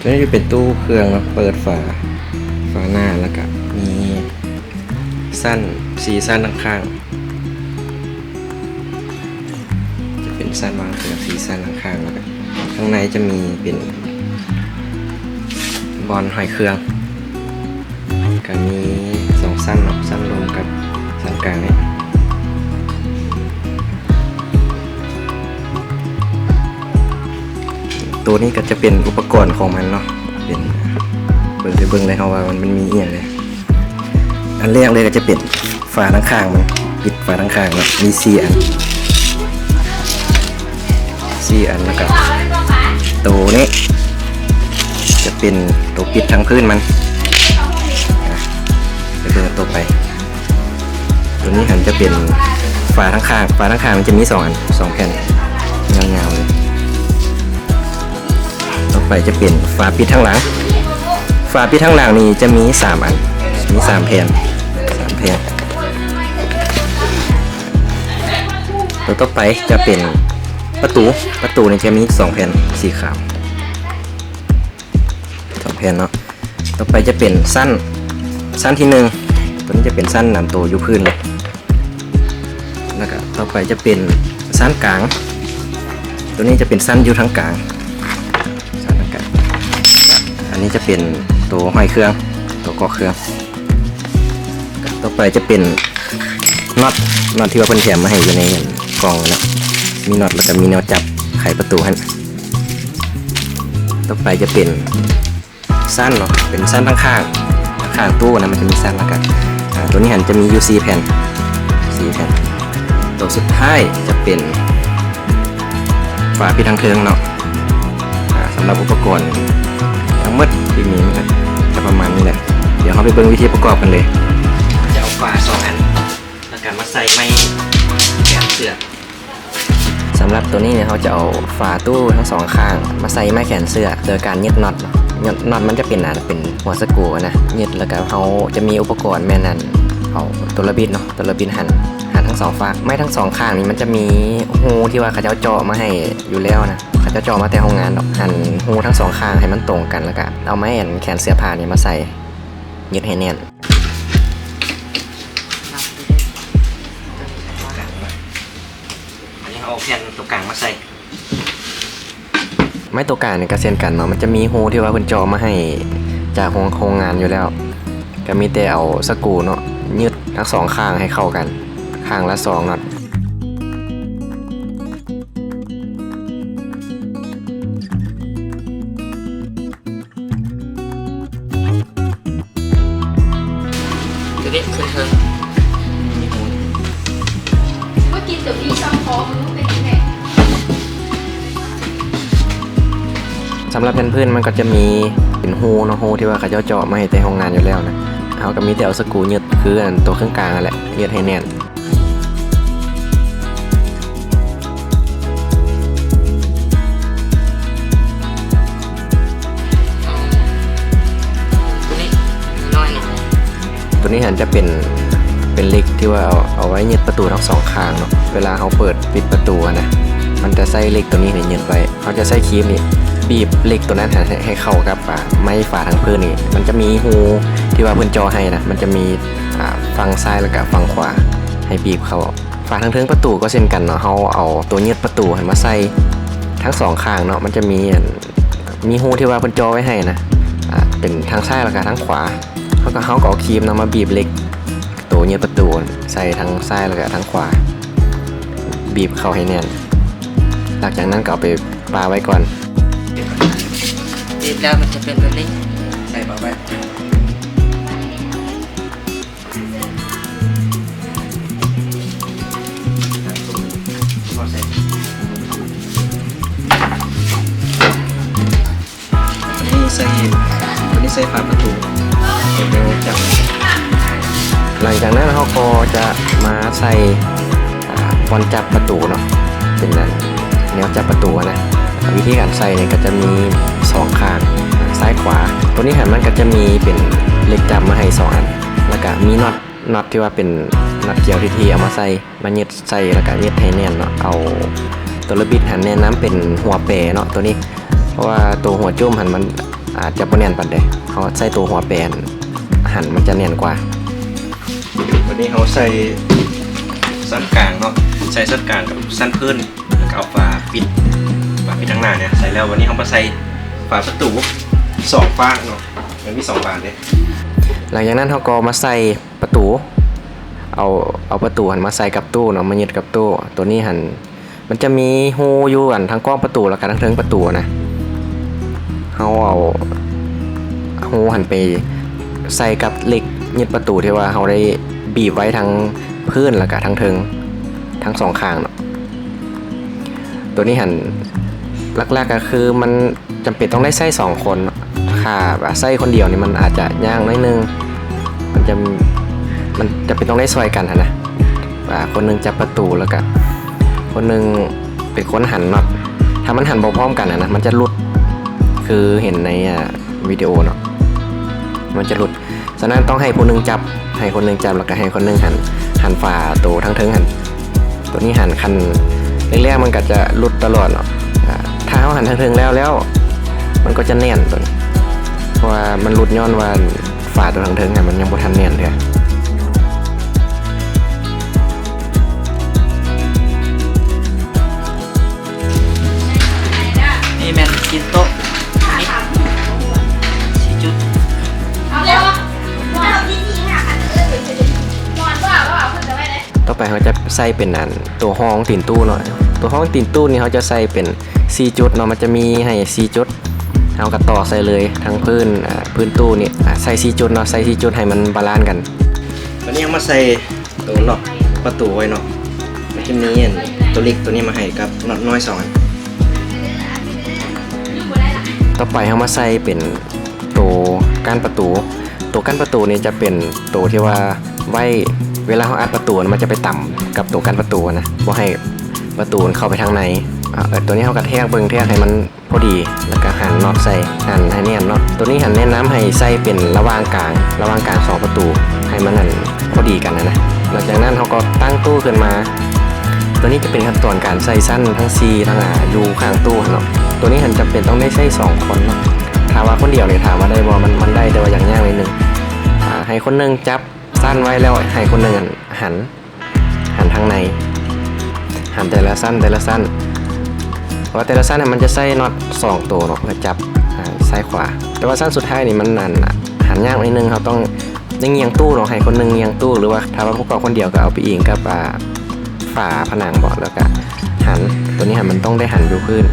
ຕົວນີ້ຈະເປັນຕູ້ເຄື່ອງເນາະ ເປີດຝາ ຝາໜ້າ ແລ້ວກະມີຊັ້ນ ສີ່ຊັ້ນຂ້າງໆ ຈະເປັນຊັ້ນວາງເຄື່ອງສີ່ຊັ້ນຂ້າງໆ ແລ້ວກະຂ້າງໃນຈະມີເປັນບ່ອນຫ້ອຍເຄື່ອງ ກະມີສອງຊັ້ນເນາະ ຊັ້ນລຸ່ມກັບຊັ້ນກາງນີ້. ໂຕນີ້ກະຈະເປັນອຸປະກອນຂອງມັນເນາະ ເປັນ ເບິ່ງ ໄປເບິ່ງເລີຍເຮົາວ່າມັນ ມັນມີອີ່ຫຍັງແດ່. ອັນແລກເລີຍກະຈະເປັນຝາທາງຂ້າງມັນ ປິດຝາທາງຂ້າງເນາະ ມີສີ່ອັນ ສີ່ອັນ ແລ້ວກະໂຕນີ້ຈະເປັນໂຕປິດທາງພື້ນມັນ ອ່ະ ໄປເບິ່ງໂຕໄປ. ໂຕນີ້ຫັ້ນຈະເປັນຝາທາງຂ້າງ ຝາທາງຂ້າງມັນຈະມີສອງອັນ ສອງແຜ່ນ ຍາວໆເລີຍ. ຕໍ່ໄປຈະເປັນຝາປິດທາງຫຼັງ ຝາປິດທາງຫຼັງນີ້ຈະມີສາມອັນ ມີສາມແຜ່ນ ສາມແຜ່ນ. ໂຕຕໍ່ໄປຈະເປັນປະຕູ ປະຕູນີ້ຈະມີສອງແຜ່ນ ສີຂາວ ສອງແຜ່ນເນາະ. ຕໍ່ໄປຈະເປັນຊັ້ນ ຊັ້ນທີໜຶ່ງ ໂຕນີ້ຈະເປັນຊັ້ນນຳໂຕຢູ່ພື້ນເລີຍ ແລ້ວກະຕໍ່ໄປຈະເປັນຊັ້ນກາງ ໂຕນີ້ຈະເປັນຊັ້ນຢູ່ທາງກາງ ຊັ້ນທາງກາງ. ອັນນີ້ຈະເປັນໂຕຫ້ອຍເຄື່ອງ ໂຕເກາະເຄື່ອງ. ຕໍ່ໄປຈະເປັນນັອດ ນັອດທີ່ວ່າເພິ່ນແຖມມາໃຫ້ຢູ່ໃນກ່ອງເນາະ ມີນັອດ ແລ້ວກະມີແນວຈັບໄຂປະຕູຫັ້ນ. ຕໍ່ໄປຈະເປັນ ຊັ້ນເນາະ ເປັນຊັ້ນທາງຂ້າງ ຂ້າງຕູ້ນະ ມັນຈະມີຊັ້ນ ແລ້ວກະ ອ່າ ໂຕນີ້ຫັ້ນຈະມີຢູ່ສີ່ແຜ່ນ ສີ່ແຜ່ນ. ໂຕສຸດທ້າຍຈະເປັນຝາປິດທາງເທິງເນາະ. ອ່າ ສຳລັບອຸປະກອນທັງໝົດທີ່ມີມັນກະຈະປະມານນີ້ແຫຼະ. ດຽວເຮົາໄປເບິ່ງວິທີປະກອບກັນເລີຍ. ຈະເອົາຝາສອງອັນ ແລ້ວກະມາໃສ່ໄມ້ແຂນເສື້ອ. ສຳລັບໂຕນີ້ເຮົາຈະເອົາຝາຕູ້ທັງສອງຂ້າງມາໃສ່ໄມ້ແຂນເສື້ອ ໂດຍການຍຶດນັອດເນາະ. ນັອດມັນຈະເປັນອັນ ເປັນຫົວສະກູຫັ້ນນະ ຍຶດ ແລ້ວກະເຮົາຈະມີອຸປະກອນແມ່ນອັນ ເອົາຕົວລະບິດເນາະ ຕົວລະບິດຫັນ ຫັນທັງສອງຟາກ. ໄມ້ທັງສອງຂ້າງນີ້ມັນຈະມີຮູທີ່ວ່າເຂົາເຈົ້າເຈາະມາໃຫ້ຢູ່ແລ້ວນະ ເຂົາເຈົ້າເຈາະມາແຕ່ໂຮງງານດອກ. ຫັນຮູທັງສອງຂ້າງໃຫ້ມັນຕົງກັນ ແລ້ວກະເອົາໄມ້ອັນແຂນເສື້ອຜ້ານີ້ມາໃສ່ ຍຶດໃຫ້ແໜ້ນ. ອັນນີ້ເຮົາເອົາແຜ່ນຕົວກາງມາໃສ່. ໄມ້ຕົວກາງນີ້ກະເຊັ່ນກັນເນາະ ມັນຈະມີຮູທີ່ວ່າເພິ່ນເຈາະມາໃຫ້ຈາກໂຮງ ໂຮງງານຢູ່ແລ້ວ ກະມີແຕ່ເອົາສະກູເນາະ ຍຶດທັງສອງຂ້າງໃຫ້ເຂົ້າກັນ ຂ້າງລະສອງນັອດ. ໂຕນີ້ຂຶ້ນເທິງ ບໍ່ກິນໂຕນີ້ຊ່ອງຄໍ ມັນເປັນຈັ່ງໃດ? ສຳລັບແຜ່ນພື້ນມັນກະຈະມີເປັນຮູເນາະ ຮູທີ່ວ່າເຂົາເຈົ້າເຈາະມາໃຫ້ແຕ່ໂຮງງານຢູ່ແລ້ວນະ ເຮົາກະມີແຕ່ເອົາສະກູຍຶດ ຄືອັນໂຕເຄິ່ງກາງຫັ້ນແຫຼະ ຍຶດໃຫ້ແໜ້ນ. ໂຕນີ້ໜ້ອຍໜຶ່ງ ໂຕນີ້ຫັ້ນຈະເປັນ ເປັນເຫຼັກທີ່ວ່າເອົາ ເອົາໄວ້ຍຶດປະຕູທັງສອງຂ້າງເນາະ ເວລາເຮົາເປີດປິດປະຕູຫັ້ນນະ ມັນຈະໃຊ້ເຫຼັກໂຕນີ້ນີ້ຍຶດໄວ້. ເຮົາຈະໃຊ້ຄີມນີ້ບີບເຫຼັກໂຕນັ້ນໃຫ້ ໃຫ້ເຂົ້າກັບ ອ່າ ໄມ້ຝາທາງພື້ນນີ້ ມັນຈະມີຮູທີ່ວ່າເພິ່ນເຈາະໃຫ້ນະ ມັນຈະມີ ອ່າ ຝັ່ງຊ້າຍ ແລ້ວກະຝັ່ງຂວາ ໃຫ້ບີບເຂົ້າ. ຝາທາງເທິງປະຕູກໍເຊັ່ນກັນເນາະ ເຮົາເອົາໂຕຍຶດປະຕູຫັ້ນມາໃສ່ທັງສອງຂ້າງເນາະ ມັນຈະມີອັນ ມີຮູທີ່ວ່າເພິ່ນເຈາະໄວ້ໃຫ້ນະ ອ່າ ເປັນທາງຊ້າຍ ແລ້ວກະທາງຂວາ ເຮົາກະ ເຮົາກະເອົາຄີມນຳມາບີບເຫຼັກໂຕຍຶດປະຕູໃສ່ທາງຊ້າຍ ແລ້ວກະທາງຂວາ ບີບເຂົ້າໃຫ້ແໜ້ນ ຫຼັງຈາກນັ້ນກະເອົາໄປປະໄວ້ກ່ອນ. ບີບແລ້ວມັນຈະເປັນແບບນີ້ ໃສ່ປະໄວ້. ອັນນີ້ໃສ່ ອັນນີ້ໃສ່ຝາປະຕູ ແລ້ວຈັບ. ຫຼັງຈາກນັ້ນເຮົາກໍຈະມາໃສ່ ອ່າ ບ່ອນຈັບປະຕູເນາະ ເປັນອັນ ແນວຈັບປະຕູຫັ້ນນະ. ວິທີການໃສ່ນີ້ກະຈະມີສອງຂ້າງ ຊ້າຍຂວາ. ໂຕນີ້ຫັ້ນມັນກະຈະມີເປັນເຫຼັກຈັບມາໃຫ້ສອງອັນ ແລ້ວກະມີນັອດ ນັອດທີ່ວ່າເປັນນັອດກຽວທີ່ ທີ່ເອົາມາໃສ່ ມາຍຶດໃສ່ ແລ້ວກະຍຶດໃຫ້ແໜ້ນເນາະ. ເອົາຕົວລະບິດຫັ້ນແນະນຳເປັນຫົວແປເນາະ ໂຕນີ້ ເພາະວ່າໂຕຫົວຈຸ້ມຫັ້ນມັນ ອາດຈະບໍ່ແໜ້ນປານໃດ. ເຮົາໃຊ້ໂຕຫົວແປນຫັ້ນ ມັນຈະແໜ້ນກວ່າ. ບັດນີ້ເຮົາໃສ່ຊັ້ນກາງເນາະ, ໃສ່ຊັ້ນກາງກັບຊັ້ນພື້ນ ແລ້ວກໍເອົາຝາປິດ, ຝາປິດທາງໜ້ານີ້ໃສ່ແລ້ວ. ບັດນີ້ເຮົາມາໃສ່ຝາປະຕູສອງຟາກເນາະ, ມັນມີສອງບານເດ້. ຫຼັງຈາກນັ້ນເຮົາກໍມາໃສ່ ປະຕູ ເອົາ ເອົາປະຕູຫັ້ນມາໃສ່ກັບຕູ້ເນາະ, ມາຍຶດກັບຕູ້. ໂຕນີ້ຫັ້ນ ມັນຈະມີຮູຢູ່ອັນທາງກ້ອງປະຕູ ແລ້ວກະທາງເທິງປະຕູນະ. ເຮົາເອົາຮູຫັ້ນໄປໃສ່ກັບເຫຼັກຍຶດປະຕູທີ່ວ່າເຮົາໄດ້ບີບໄວ້ທາງພື້ນ ແລ້ວກະທາງເທິງ ທັງສອງຂ້າງເນາະ. ໂຕນີ້ຫັ້ນ ຫຼັກໆ ກະຄືມັນ ຈຳເປັນຕ້ອງໄດ້ໃຊ້ສອງຄົນ. ຖ້າວ່າໃຊ້ຄົນດຽວນີ້ ມັນອາດຈະຍາກໜ້ອຍໜຶ່ງ, ມັນຈະ ມັນຈຳເປັນຕ້ອງໄດ້ຊ່ອຍກັນຫັ້ນນະ, ວ່າຄົນໜຶ່ງຈັບປະຕູ ແລ້ວກະຄົນໜຶ່ງເປັນຄົນຫັນນັອດ. ຖ້າມັນຫັນບໍ່ພ້ອມກັນຫັ້ນນະ ມັນຈະຫຼຸດ, ຄືເຫັນໃນ ອາ ວິດີໂອເນາະ, ມັນຈະຫຼຸດ. ສະນັ້ນຕ້ອງໃຫ້ຜູ້ໜຶ່ງຈັບ, ໃຫ້ຄົນໜຶ່ງຈັບ ແລ້ວກະໃຫ້ຄົນໜຶ່ງຫັນ ຫັນຝາໂຕທາງເທິງຫັ້ນ. ໂຕນີ້ຫັ້ນ ຄັນແລກໆ ມັນກະຈະຫຼຸດຕະຫຼອດເນາະ. ອາ ຖ້າເຮົາຫັນທາງເທິງແລ້ວ ແລ້ວມັນກໍຈະແໜ້ນໂຕນີ້, ເພາະວ່າມັນຫຼຸດຍ້ອນວ່າຝາໂຕທາງເທິງຫັ້ນ ມັນຍັງບໍ່ທັນແໜ້ນເທື່ອ. ນີ້ແມ່ນຊີ້ນໂຕະ ນີ້ສີ່ຈຸດ. ຕໍ່ໄປເຮົາຈະໃສ່ເປັນອັນ ຕົວຮອງຕີນຕູ້ເນາະ. ຕົວຮອງຕີນຕູ້ນີ້ເຮົາຈະໃສ່ເປັນສີ່ຈຸດເນາະ, ມັນຈະມີໃຫ້ສີ່ຈຸດ. ເຮົາກະຕອກໃສ່ເລີຍທັງພື້ນ ອາ ພື້ນຕູ້ນີ້ ອາ ໃສ່ສີ່ຈຸດເນາະ, ໃສ່ສີ່ຈຸດໃຫ້ມັນບາລານກັນ. ຕອນນີ້ເຮົາມາໃສ່ ໂຕລັອກປະຕູໄວ້ເນາະ, ແລ້ວທີ່ມີອັນໂຕເຫຼັກໂຕນີ້ມາໃຫ້ກັບນັອດນ້ອຍສອງອັນ. ຕໍ່ໄປເຮົາມາໃສ່ເປັນໂຕກັ້ນປະຕູ. ໂຕກັ້ນປະຕູນີ້ຈະເປັນໂຕທີ່ວ່າໄວ້ ເວລາເຮົາອັດປະຕູ ມັນຈະໄປຕຳກັບໂຕກັ້ນປະຕູນະ, ບໍ່ໃຫ້ປະຕູມັນເຂົ້າໄປທາງໃນ. ອາ ໂຕນີ້ເຮົາກະແທກເບິ່ງ ແທກໃຫ້ມັນ ພໍດີ ແລ້ວກະຫັນນັອດໃສ່ ຫັນໃຫ້ແໜ້ນເນາະ. ໂຕນີ້ຫັ້ນແນະນຳໃຫ້ໃສ່ເປັນລະຫວ່າງກາງ ລະຫວ່າງກາງສອງປະຕູ ໃຫ້ມັນຫັ້ນພໍດີກັນຫັ້ນນະ. ຫຼັງຈາກນັ້ນເຮົາກໍຕັ້ງຕູ້ຂຶ້ນມາ. ໂຕນີ້ຈະເປັນຂັ້ນຕອນການໃສ່ຊັ້ນທັງສີ່ ທັງ ອາ ຢູ່ຂ້າງຕູ້ຫັ້ນເນາະ. ໂຕນີ້ຫັ້ນຈຳເປັນຕ້ອງໄດ້ໃຊ້ສອງຄົນເນາະ, ຖ້າວ່າຄົນດຽວນີ້ຖາມວ່າໄດ້ບໍ່? ມັນ ມັນໄດ້ ແຕ່ວ່າຢາກຍາກໜ້ອຍໜຶ່ງ. ອາ ໃຫ້ຄົນໜຶ່ງຈັບຊັ້ນໄວ້ ແລ້ວໃຫ້ຄົນໜຶ່ງຫັ້ນຫັນ ຫັນທາງໃນ ຫັນແຕ່ລະຊັ້ນ ແຕ່ລະຊັ້ນ. ເພາະວ່າແຕ່ລະຊັ້ນຫັ້ນມັນຈະໃຊ້ນັອດສອງໂຕເນາະ ເພື່ອຈັບ ອາ ຊ້າຍຂວາ. ແຕ່ວ່າຊັ້ນສຸດທ້າຍນີ້ມັນ ອັນ ຫັນຍາກໜ້ອຍໜຶ່ງ, ເຮົາຕ້ອງໄດ້ງຽງຕູ້ເນາະ, ໃຫ້ຄົນໜຶ່ງງຽງຕູ້ ຫຼືວ່າຖ້າວ່າປະກອບຄົນດຽວກໍເອົາໄປອີງກັບ ອາ ຝາຜະໜັງເບາະ ແລ້ວກະຫັນ. ໂຕນີ້ຫັ້ນມັນຕ້ອງໄດ້ຫັນຢູ່ພື້ນ.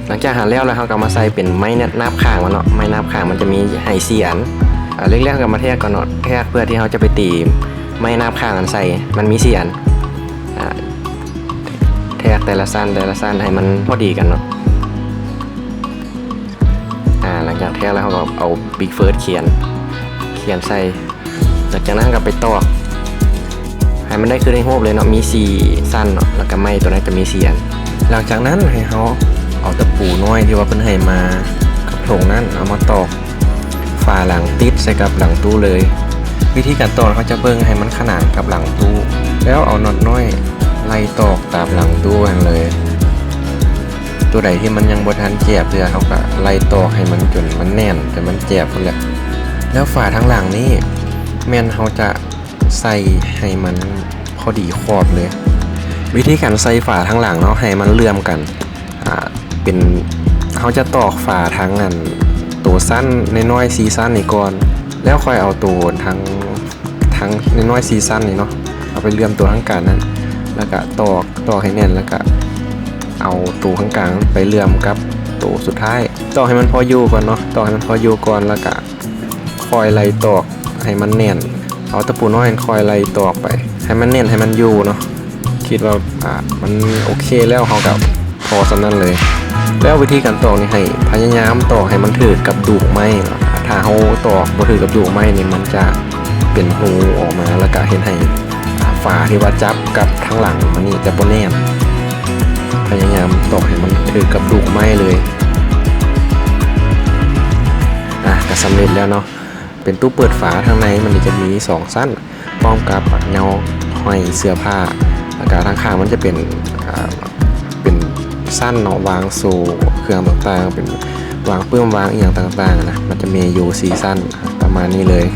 ຫຼັງຈາກຫັນແລ້ວ ແລ້ວເຮົາກໍມາໃສ່ເປັນໄມ້ນາບຂ້າງມັນເນາະ. ໄມ້ນາບຂ້າງມັນຈະມີໃຫ້ສີ່ອັນ. ອາ ເລີ່ມແລກເຮົາກໍມາແທກກ່ອນເນາະ, ແທກເພື່ອທີ່ເຮົາຈະໄປຕີໄມ້ນາບຂ້າງອັນໃສ່ ມັນມີສີ່ອັນ. ອາ ແທກແຕ່ລະຊັ້ນ ແຕ່ລະຊັ້ນໃຫ້ມັນພໍດີກັນເນາະ. ອາ ຫຼັງຈາກແທກແລ້ວ ເຮົາກໍເອົາ Big First ຂຽນ ຂຽນໃສ່. ຫຼັງຈາກນັ້ນເຮົາກໍໄປຕອກໃຫ້ມັນໄດ້ຄືໃນຮູບເລີຍເນາະ, ມີສີ່ຊັ້ນເນາະ, ແລ້ວກໍໄມ້ໂຕນັ້ນຈະມີສີ່ອັນ. ຫຼັງຈາກນັ້ນໃຫ້ເຮົາເອົາຕະປູນ້ອຍທີ່ວ່າເພິ່ນໃຫ້ມາກັບຖົງນັ້ນ ເອົາມາຕອກຝາຫຼັງຕິດໃສ່ກັບຫຼັງຕູ້ເລີຍ. ວິທີການຕອກ ເຮົາຈະເບິ່ງໃຫ້ມັນຂະໜານກັບຫຼັງຕູ້ ແລ້ວເອົານັອດນ້ອຍໄລ່ຕອກຕາມຫຼັງຕູ້ຫັ້ນເລີຍ. ໂຕໃດທີ່ມັນຍັງບໍ່ທັນແຈບເທື່ອ ເຮົາກະໄລ່ຕອກໃຫ້ມັນຈົນມັນແໜ້ນ ຈົນມັນແຈບພຸ້ນແຫຼະ. ແລ້ວຝາທາງຫຼັງນີ້ແມ່ນເຮົາຈະໃສ່ໃຫ້ມັນພໍດີຂອບເລີຍ. ວິທີການໃສ່ຝາທາງຫຼັງເນາະ ໃຫ້ມັນເຫຼື່ອມກັນ ອາ ເປັນ ເຮົາຈະຕອກຝາທາງອັນໂຕຊັ້ນນ້ອຍໆສີ່ຊັ້ນນີ້ກ່ອນ ແລ້ວຄ່ອຍເອົາໂຕທາງ ທັງນ້ອຍໆສີ່ຊັ້ນນີ້ເນາະ ເອົາໄປເຫຼື່ອມໂຕທາງກາງນັ້ນ ແລ້ວກະຕອກ ຕອກໃຫ້ແໜ້ນ ແລ້ວກະເອົາໂຕທາງກາງໄປເຫຼື່ອມກັບໂຕສຸດທ້າຍ. ຕອກໃຫ້ມັນພໍຢູ່ກ່ອນເນາະ ຕອກໃຫ້ມັນພໍຢູ່ກ່ອນ ແລ້ວກະຄ່ອຍໄລ່ຕອກໃຫ້ມັນແໜ້ນ. ເອົາຕະປູນ້ອຍຄ່ອຍໄລ່ຕອກໄປໃຫ້ມັນແໜ້ນ ໃຫ້ມັນຢູ່ເນາະ. ຄິດວ່າ ອາ ມັນໂອເຄແລ້ວ ເຮົາກະພໍສ່ຳນັ້ນເລີຍ. ແລ້ວວິທີການຕອກນີ້ ໃຫ້ພະຍາຍາມຕອກໃຫ້ມັນຖືກກັບດູກໄມ້ເນາະ. ຖ້າເຮົາຕອກບໍ່ຖືກກັບດູກໄມ້ນີ້ ມັນຈະເປັນຮູອອກມາ ແລ້ວກະເຮັດໃຫ້ຝາທີ່ວ່າຈັບກັບທາງຫຼັງມັນນີ້ຈະບໍ່ແໜ້ນ. ພະຍາຍາມຕອກໃຫ້ມັນຖືກກັບດູກໄມ້ເລີຍ. ອ່ະ ກະສຳເລັດແລ້ວເນາະ. ເປັນຕູ້ເປີດຝາ. ທາງໃນມັນຈະມີສອງຊັ້ນ ພ້ອມກັບບັກເຫຍົາຫ້ອຍເສື້ອຜ້າ ແລ້ວກະທາງຂ້າງມັນຈະເປັນ ອ່າ ເປັນຊັ້ນເນາະ ວາງໂຊເຄື່ອງຕ່າງໆ ເປັນວາງປຶ້ມ ວາງອີ່ຫຍັງຕ່າງໆນະ. ມັນຈະມີຢູ່ສີ່ຊັ້ນປະມານນີ້ເລີຍ.